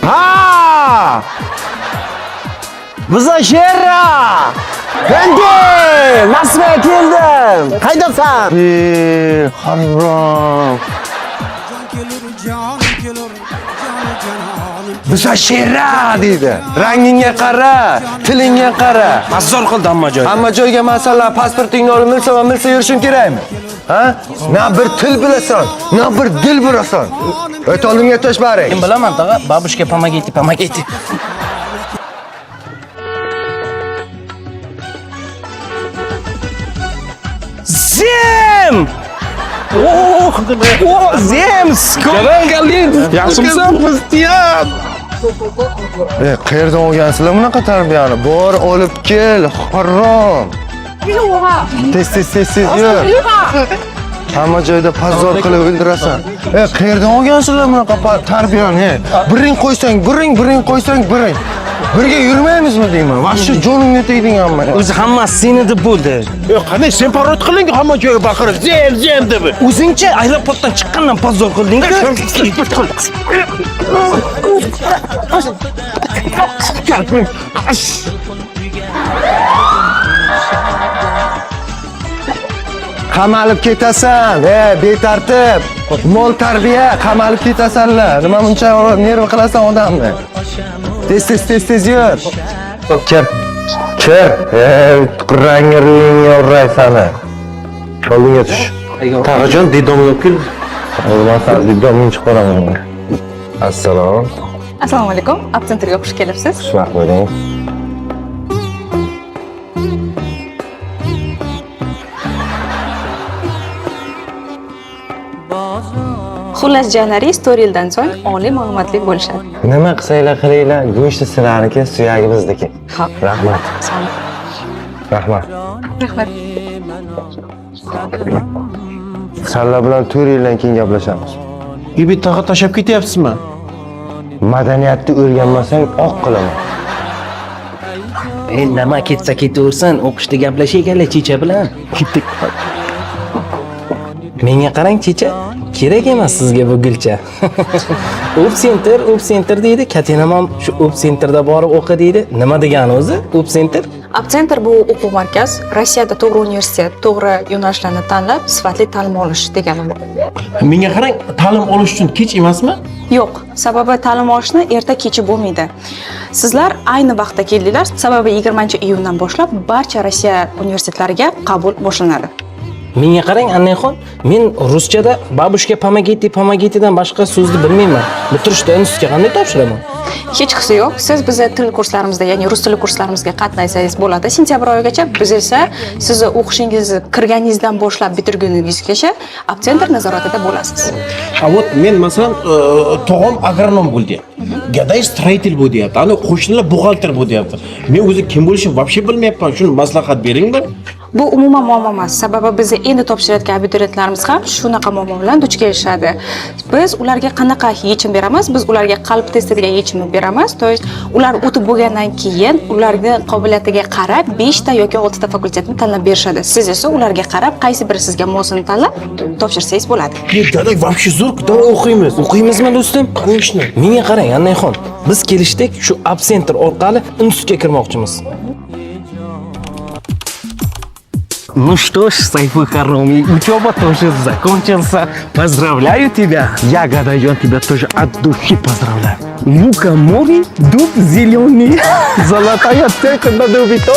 Ha! Biza Shera! Endi Moskvaga keldim. Qaydasan? Ey, harom. Biza Shera deydi. Rangingga qara, tilingga qara. Mazzor qildi hamma joyda. Hamma joyga masalan pasportingni olib milsa va milsa yurishim kerakmi? Ha? Na bir til bilasan, na bir dil bilasan. O't oldimga tush baring. Men bilaman, tag'a, бабушка, помогите, помогите. Зем! Oh, oh, Zem, сколько лет? Yaxshimisan? E, qayerdan olgansizlar bunaqa tarbiyani? Bor, olib kel, harom. Tez tez tez tez yur. Hamma joyda позор qilib o'ldirasan. E, qayerdan olgansizlar bunaqa tarbiyani? E? Biring qo'ysang, biring, biring qo'ysang, biring. Birga yurmaymizmi deyman. Вообще jonimga tegding hamma. O'zi hammasi seni deb bo'ldi. E, qanday sen parod qiling, hamma joyga baqirib, zem, zem deb. O'zingcha aeroportdan chiqqandan позор qilding. Qamalib ketasan, e, betartib. Mol tarbiya, qamalib ketasanlar. Nima buncha nerv qilasan odamni? Tez tez tez tez yur. Kir. Kir. E, rangi ro'yingga uray sani. Oldinga tush. Tag'ajon, дедом ga olib kel. O'lmasa дедом ing chiqaraman. Assalom. Assalomu alaykum. Abcentrga xush kelibsiz. Xushvaqt bo'ling. Xullas, jiyanlaringiz 4 yildan so'ng oliy ma'lumotli bo'lishadi. Nima qilsanglar qilinglar, go'shti sizlarniki, suyagi bizniki. Xo'p. Rahmat. Sog'lik. Rahmat. Rahmat. Sanlar bilan 4 yildan keyin gaplashamiz. Ibit tag'a, tashlab ketyapsizmi? Madaniyatni o'rganmasang oq qilaman. E, nima ketsa ketaversin, o'qishda gaplashayliklar checha bilan. Ketdik. Menga qarang, checha, kerak emas sizga bu gulcha. Up center, up center deydi. Katinam ham shu up centerda borib o'qi deydi. Nima degani o'zi? Up center? Abcentr bu o'quv markaz. Rossiyada to'g'ri universitet, to'g'ri yo'nalishlarni tanlab, sifatli ta'lim olish degani bu. Menga qarang, ta'lim olish uchun kech emasmi? Yo'q, sababi ta'lim olishni erta kechi bo'lmaydi. Sizlar ayni vaqtda keldinglar, sababi 20-iyundan boshlab barcha Rossiya universitetlariga qabul boshlanadi. Menga qarang, Annayxon, men ruschada "бабушка, помогите, помогите" dan boshqa so'zni bilmayman. Bitirishda institutga qanday topshiraman? Hechqisi yo'q. Siz bizni til kurslarimizda, ya'ni rus tili kurslarimizga qatnaysangiz bo'ladi. Sentyabr oyigacha biz esa sizni o'qishingizni kirganingizdan boshlab bitirguningizgacha Abcentr nazoratida bo'lasiz. Ha, вот men masalan, tog'am agronom bo'l deyapti. Gaday строитель bo'l deyapti. Ani qo'shnilar buxgalter bo'l deyapti. Men o'zi kim bo'lishimni вообще bilmayapman. Shuni maslahat bering bir. Bu umuman muammo emas. Sababi bizni endi topshirayotgan abituriyentlarimiz ham shunaqa muammo bilan duch kelishadi. Biz ularga qanaqa yechim beramiz? Biz ularga qalb testi degan yechimni beramiz. То есть ular o'tib bo'lgandan keyin ularni qobiliyatiga qarab 5 ta yoki 6 ta fakultetni tanlab berishadi. Siz esa ularga qarab qaysi biri sizga mosini tanlab topshirsangiz bo'ladi. Gaday вообще zo'r, давай o'qiymiz. O'qiymizmi, do'stim? Конечно. Menga qarang, Annayxon, biz kelishdik, shu Abcentr orqali institutga kirmoqchimiz. Ну что ж, Сайфы Хароми, учеба тоже закончился. Поздравляю тебя. Я, Гадайон, тебя тоже от души поздравляю. Лукоморье, дуб зеленый. Золотая цепь над убитом.